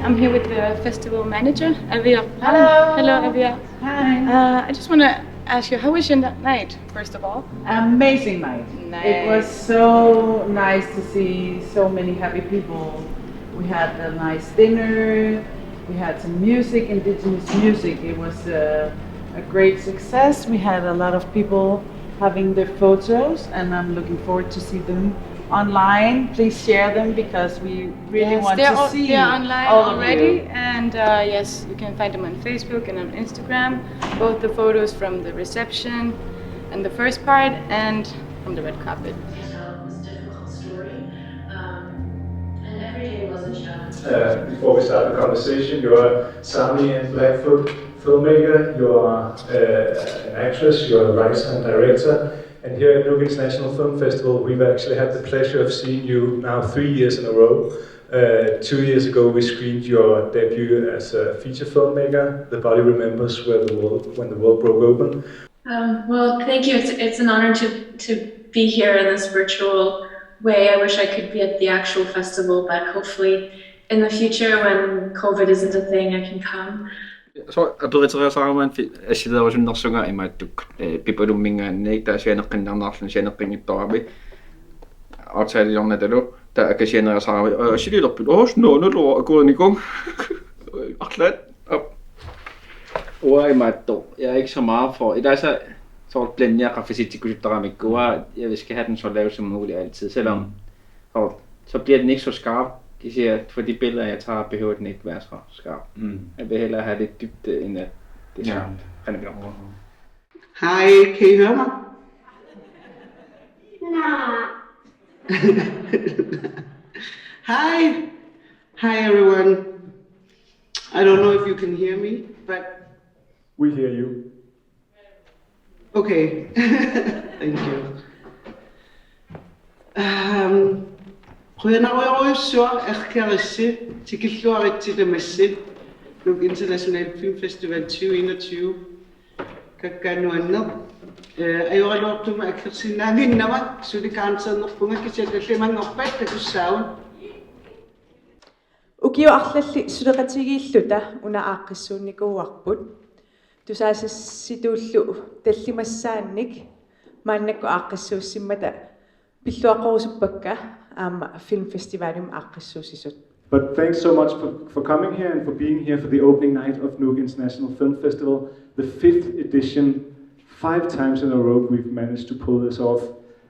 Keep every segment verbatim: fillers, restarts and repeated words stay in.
I'm here with the festival manager, Avia. Hello. Hello, Avia. Hi. Uh, I just want to ask you, how was your n- night, first of all? Amazing night. It was so nice to see so many happy people. We had a nice dinner. We had some music, indigenous music. It was a, a great success. We had a lot of people having their photos, and I'm looking forward to see them online. Please share them because we really Yes, want they're to all, see they're online all of already, you. And uh, yes, you can find them on Facebook and on Instagram. Both the photos from the reception and the first part, and from the red carpet. Tell this difficult story, um, and every day was a challenge. Uh, before we start the conversation, you're a Sami and Blackfoot filmmaker, you're uh, an actress, you're a writer and director. And here at Nuuk International Film Festival, we've actually had the pleasure of seeing you now three years in a row. Uh, two years ago, we screened your debut as a feature filmmaker, The Body Remembers, where the world, when the world broke open. Um, well, thank you. It's, it's an honor to, to be here in this virtual way. I wish I could be at the actual festival, but hopefully in the future when COVID isn't a thing, I can come. So, aperiteriasaarama fi-, assileerusunnersunga imaattukkut, eh, Pipalumminngaanniit taava sianeqqinniarneqarluni sianeqqinngitsoorami. Aftaleernermitalu taava akasianeriasaarami, eh, assiliilerpit. Oh, no, no, lo, akuaniko. Arlaat. Op. Uanga imaattoq. Jeg er ikke så meget for. Etaasa soorlu blandiaq qaffasitsikkusuttaramikkit. Uanga, jeg vil skal have den så lav som muligt altid, selvom Mm. Og så bliver den ikke så skarp. De siger, for de billeder, jeg tager, behøver den ikke være så skarp. Mm. Jeg vil hellere have lidt dybde, end at det er Ja. skarpt. Han er glad. Hej, kan I høre mig? Nej. Hej. Hi, everyone. I don't know if you can hear me, but We hear you. Okay. Thank you. Um, qujanarujussuaq Erkerissi tikilluaritsi tamassi Nuuk International Film Festival tyve enogtyve. Kakkaak nuanneq. Eh, ajoraluartumik aggersinnaaginnama suli karantiinerpunga kisianni tallimanngorpat takussaagut. Ukiut arlallit suleqatigiilluta una aaqqissuunnikuuarput. Tusaasassitullu tallimassaannik maannakkut aaqqissuussimmata pilluaqqusuppakka aamma filmfestivalimi aaqqissuussisut. But thanks so much for, for coming here and for being here for the opening night of Nuuk International Film Festival, the fifth edition. Five times in a row we've managed to pull this off.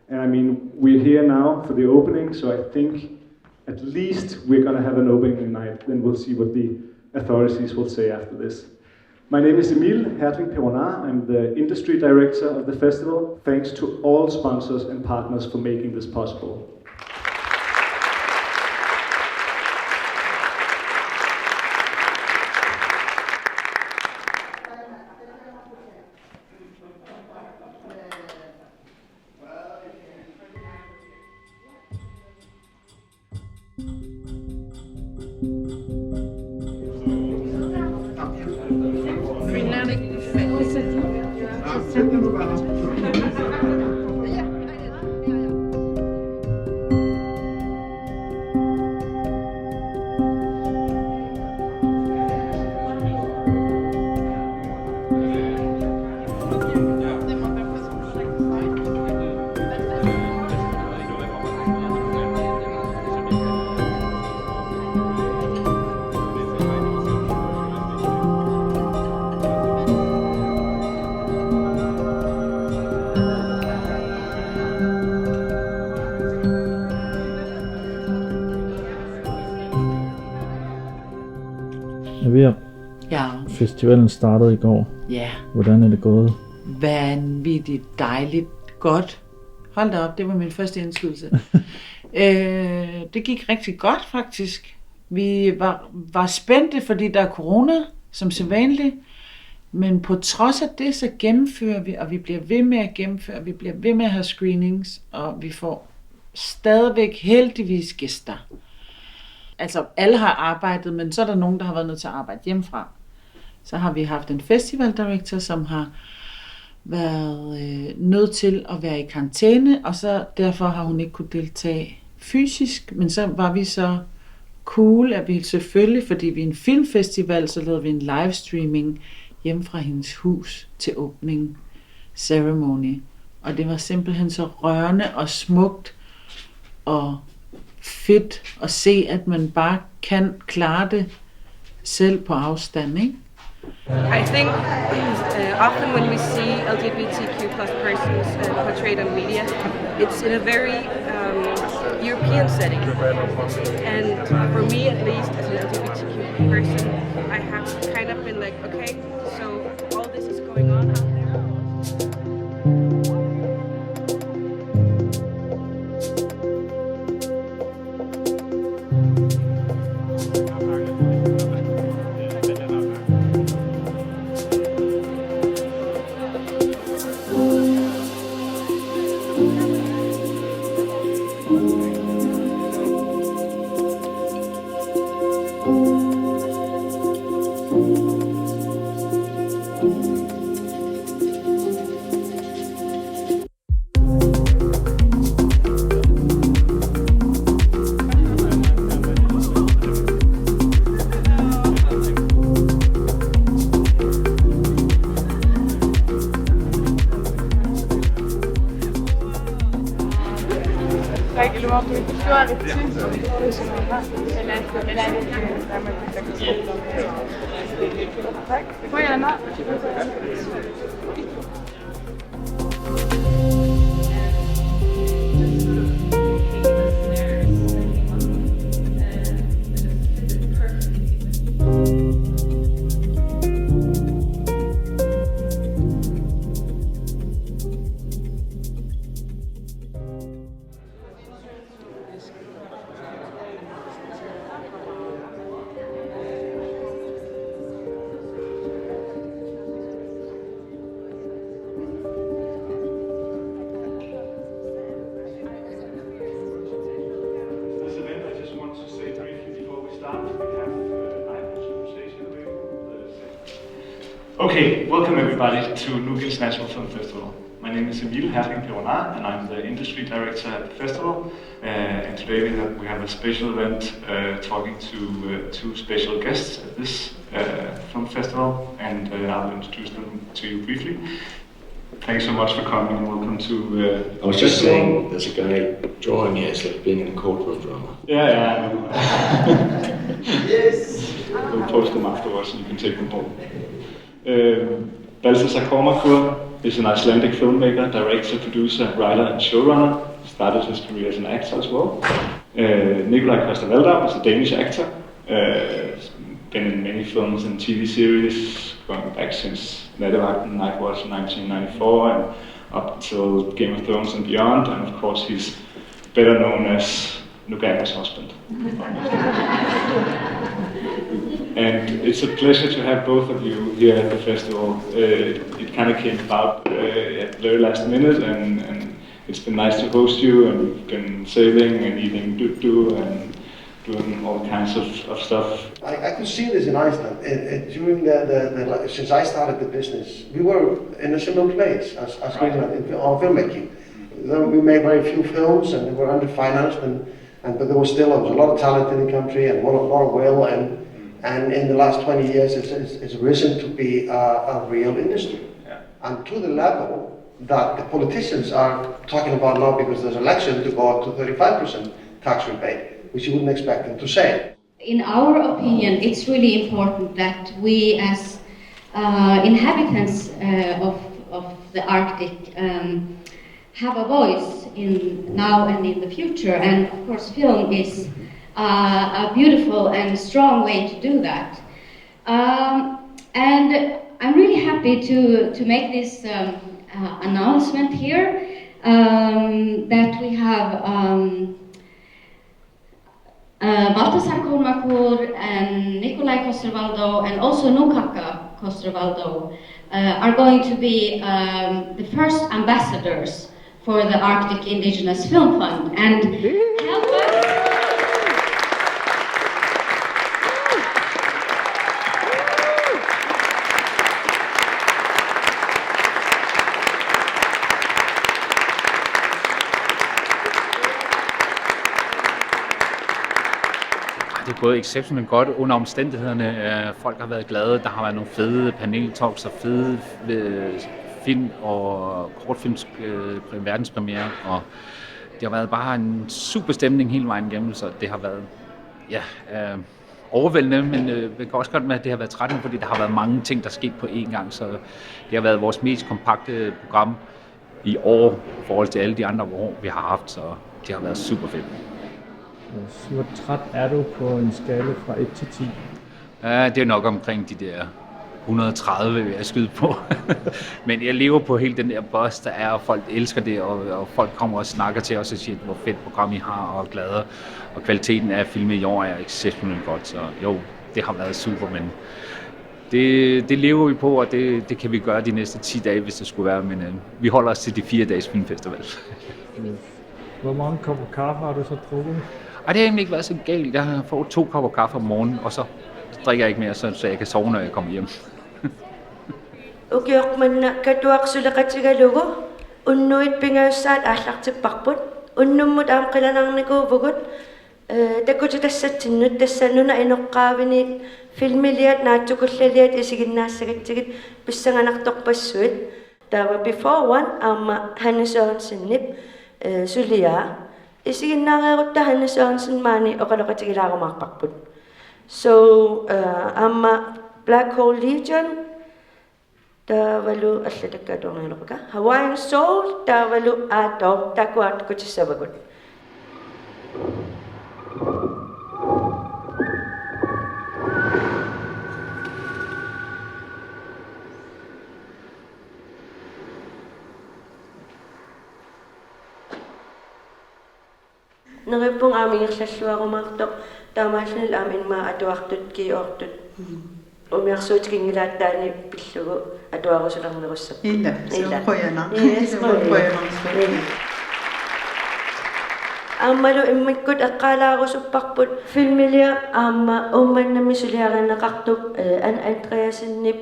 And I mean, we're here now for the opening, so I think at least we're gonna have an opening night, then we'll see what the authorities will say after this. My name is Emil Hertling Peronar. I'm the industry director of the festival. Thanks to all sponsors and partners for making this possible. Avia, Ja. Festivalen startede i går. Ja. Hvordan er det gået? Vanvittigt dejligt godt. Hold da op, det var min første indskydelse. Øh, det gik rigtig godt, faktisk. Vi var, var spændte, fordi der er corona, som sædvanligt. Men på trods af det, så gennemfører vi, og vi bliver ved med at gennemføre, og vi bliver ved med at have screenings, og vi får stadigvæk heldigvis gæster. Altså, alle har arbejdet, men så er der nogen, der har været nødt til at arbejde hjemmefra. Så har vi haft en festivaldirektør, som har været øh, nødt til at være i karantæne, og så derfor har hun ikke kunne deltage fysisk, men så var vi så Cool, at vi selvfølgelig, fordi vi er en filmfestival, så lavede vi en livestreaming hjemme fra hendes hus til opening ceremony. Og det var simpelthen så rørende og smukt og fedt at se, at man bare kan klare det selv på afstand, ikke? I think uh, often when we see L G B T Q plus persons uh, portrayed on media, it's in a very um, European setting. And for me, at least, as an L G B T Q person, I have kind of been like, okay, so all this is going on out there. This event, I just want to say briefly before we start, we have uh, live instrumentation available. Uh, okay, welcome everybody to Nuuk International Film Festival. My name is Emil Herring Peronar, and I'm the industry director at the festival. Uh, and today we have, we have a special event uh, talking to uh, two special guests at this uh, film festival, and uh, I'll introduce them to you briefly. Thanks so much for coming and welcome to. Uh, I was just saying, there's a guy drawing here. It's like being in a courtroom drama. Yeah, yeah, I know. Yes. We'll post them afterwards and you can take them home. Um, Baltasar Kormákur is an Icelandic filmmaker, director, producer, writer, and showrunner. Started his career as an actor as well. Uh, Nikolaj Coster-Waldau is a Danish actor. Uh, been in many films and T V series, going back since Nattevagten, Nightwatch in nineteen ninety-four, and up till Game of Thrones and beyond. And of course, he's better known as Nuka Aka's husband. And it's a pleasure to have both of you here at the festival. Uh, it kind of came about uh, at the very last minute, and, and it's been nice to host you, and we've been sailing and eating dudu and doing all kinds of, of stuff. I, I could see this in Iceland. It, it, during the, the, the, since I started the business, we were in a similar place as, as Greenland in, on filmmaking. Then we made very few films, and they were underfinanced, and, and but there was still a lot of talent in the country and a lot of, lot of will. And, and in the last twenty years, it's, it's, it's risen to be a, a real industry. And to the level that the politicians are talking about now because there's election to go up to thirty-five percent tax rebate, which you wouldn't expect them to say. In our opinion, it's really important that we as uh, inhabitants uh, of, of the Arctic um, have a voice in now and in the future. And of course, film is uh, a beautiful and strong way to do that. Um, and I'm really happy to, to make this um, uh, announcement here um, that we have um, uh, Baltasar Kormákur and Nikolaj Coster-Waldau and also Nuka Aka Coster-Waldau uh, are going to be um, the first ambassadors for the Arctic Indigenous Film Fund and help us. Det er gået exceptionelt godt under omstændighederne. Øh, folk har været glade. Der har været nogle fede paneltalks og fede øh, film og kortfilms øh, verdenspremiere, og det har været bare en super stemning hele vejen igennem, så det har været, ja, øh, overvældende, men øh, det kan også godt være, at det har været trættende, fordi der har været mange ting, der er sket på én gang, så det har været vores mest kompakte program i år i forhold til alle de andre år, vi har haft, så det har været super fedt. Hvor træt er du på en skala fra et til ti? Ja, det er nok omkring de der hundrede og tredive, vil jeg skyde på. Men jeg lever på hele den der buzz, der er, og folk elsker det, og, og folk kommer og snakker til os og siger, hvor fedt program I har, og er glade. Og kvaliteten af filmen i år er exceptionelt godt, så jo, det har været super, men det, det lever vi på, og det, det kan vi gøre de næste ti dage, hvis det skulle være, men øh, vi holder os til de fire dages filmfestival. Hvor mange kopper kaffe har du så drukket? Og det har egentlig ikke været så galt. Jeg får to kopper kaffe om morgenen, og så drikker jeg ikke mere, så, så jeg kan sove, når jeg kommer hjem. Ukioq manna Katuaq suleqatigalugu unnuit pingajussaat aallartipparput. Unnummut aamma qilanaarnikuuvugut, øh, takutikassatsinnut, tassa nunap inoqqaavinit filmiliat naatsukullaliat isiginnaassagatsigit pissanganartorpassuit. Taava Before One aamma Hanne Sørensenip, øh, suliaa. Isiginnaareerutta Hanne Sørensen maani oqaloqatigilaarumaarparput. So, øh, aamma Black Hole Legion, taavalu allatakka atuarneq oqarpakka, Hawaiian Soul, taavalu Aatooq, taakku aamma takutissavagut. Neriuppunga aamma ingerlalluarumaartoq, taamaalillunilu aamma immaqa atuartut, G otte-t umiarsuutigingilaattaani pillugu atuarusulernerussapput. Ila, se Ila. Qujanaq. Yes, Se qujanaq. Qujanaq. Aammalu immikkut eqqaalaarusupparput filmiliaq aamma Uummannami suliarineqartup, øh, Anne Andreassenip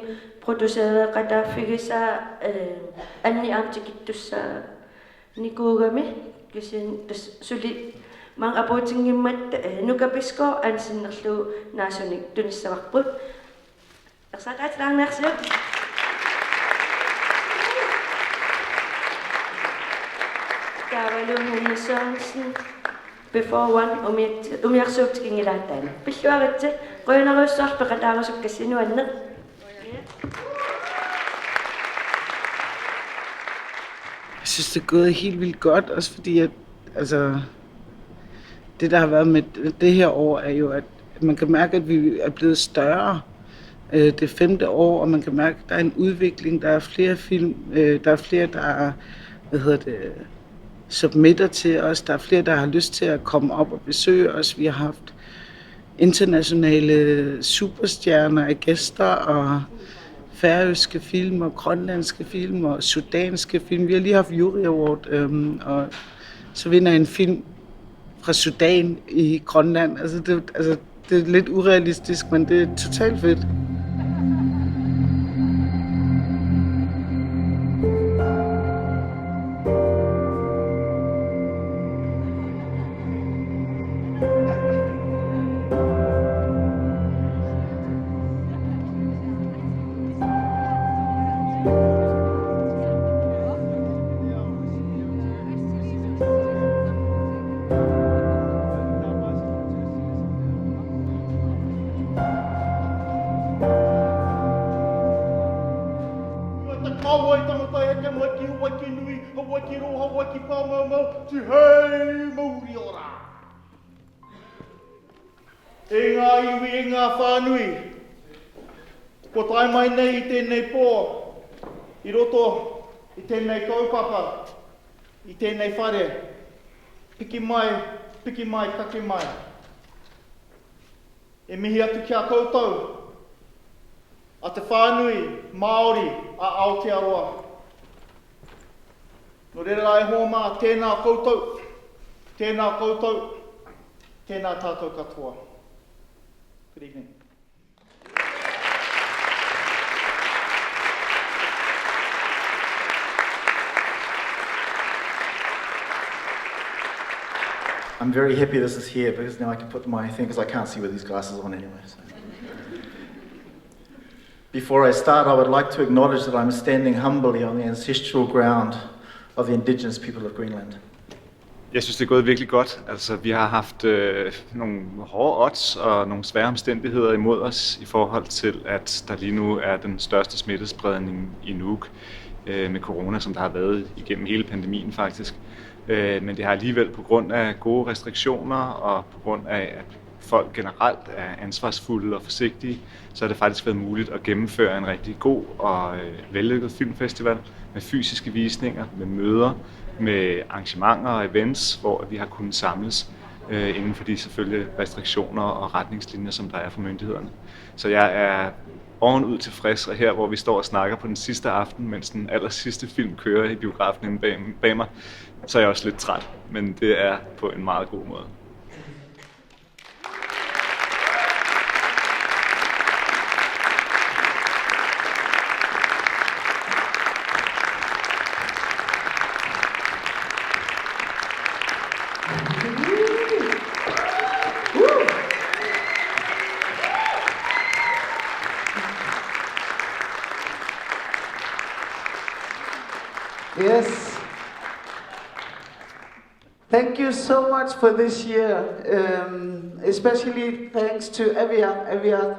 producereqataaffigisaa, øh, Anni aamma tikittussaanikuugami, kisianni tassa suli maanga apuutinngimmat, øh, Nuka Bisgaard Anne sinnerlugu naasunik tunissavarput. Ersaaqqaatilaarniarsiuk. Taavalu Hanne Sørensen, Before One, umiat-, umiarsuup tikinngilaattaani. Pilluaritsi, qujanarujussuaq peqataarusukkassi, nuanneq. Jeg synes, det er gået helt vildt godt, også fordi at, altså, det, der har været med det her år, er jo, at man kan mærke, at vi er blevet større. Øh, det er femte år, og man kan mærke, at der er en udvikling. Der er flere film, øh, der er flere, der er, hvad hedder det, submitter til os. Der er flere, der har lyst til at komme op og besøge os. Vi har haft internationale superstjerner af gæster, og færøske film, og grønlandske film, og sudanske film. Vi har lige haft Jury Award, øhm, og så vinder en film fra Sudan i Grønland. Altså, det, altså, det er lidt urealistisk, men det er totalt fedt. Te kawa i tangata e te mai ki Hawaiki nui, Hawaiki rō, Hawaiki pāmaumau, tihei mauri ora. E ngā iwi, e ngā whānui, kua tae mai nei i tēnei pō, i roto i tēnei kaupapa, i tēnei whare, piki mai, piki mai, kake mai. E mihi atu ki a koutou, a te whānui Māori a Aotearoa. Nō reira e hoa mā, tēnā koutou, tēnā koutou, tēnā tātou katoa. Good evening. I'm very happy this is here because now I can put my thing, because I can't see with these glasses on anyway. So. Before I start, I would like to acknowledge that I'm standing humbly on the ancestral ground of the indigenous people of Greenland. Jeg synes, det er gået virkelig godt. Altså, vi har haft øh, nogle hårde odds og nogle svære omstændigheder imod os i forhold til, at der lige nu er den største smittespredning i Nuuk øh, med corona, som der har været igennem hele pandemien faktisk. Øh, men det har alligevel på grund af gode restriktioner og på grund af, at folk generelt er ansvarsfulde og forsigtige, så har det faktisk været muligt at gennemføre en rigtig god og øh, vellykket filmfestival med fysiske visninger, med møder, med arrangementer og events, hvor vi har kunnet samles øh, inden for de selvfølgelig restriktioner og retningslinjer, som der er fra myndighederne. Så jeg er ovenud tilfreds, og her hvor vi står og snakker på den sidste aften, mens den aller sidste film kører i biografen inde bag, bag mig, så er jeg også lidt træt, men det er på en meget god måde. Yes. Thank you so much for this year, um, especially thanks to Evia. Evia,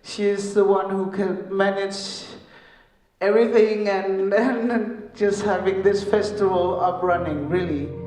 she is the one who can manage everything and, and just having this festival up running, really.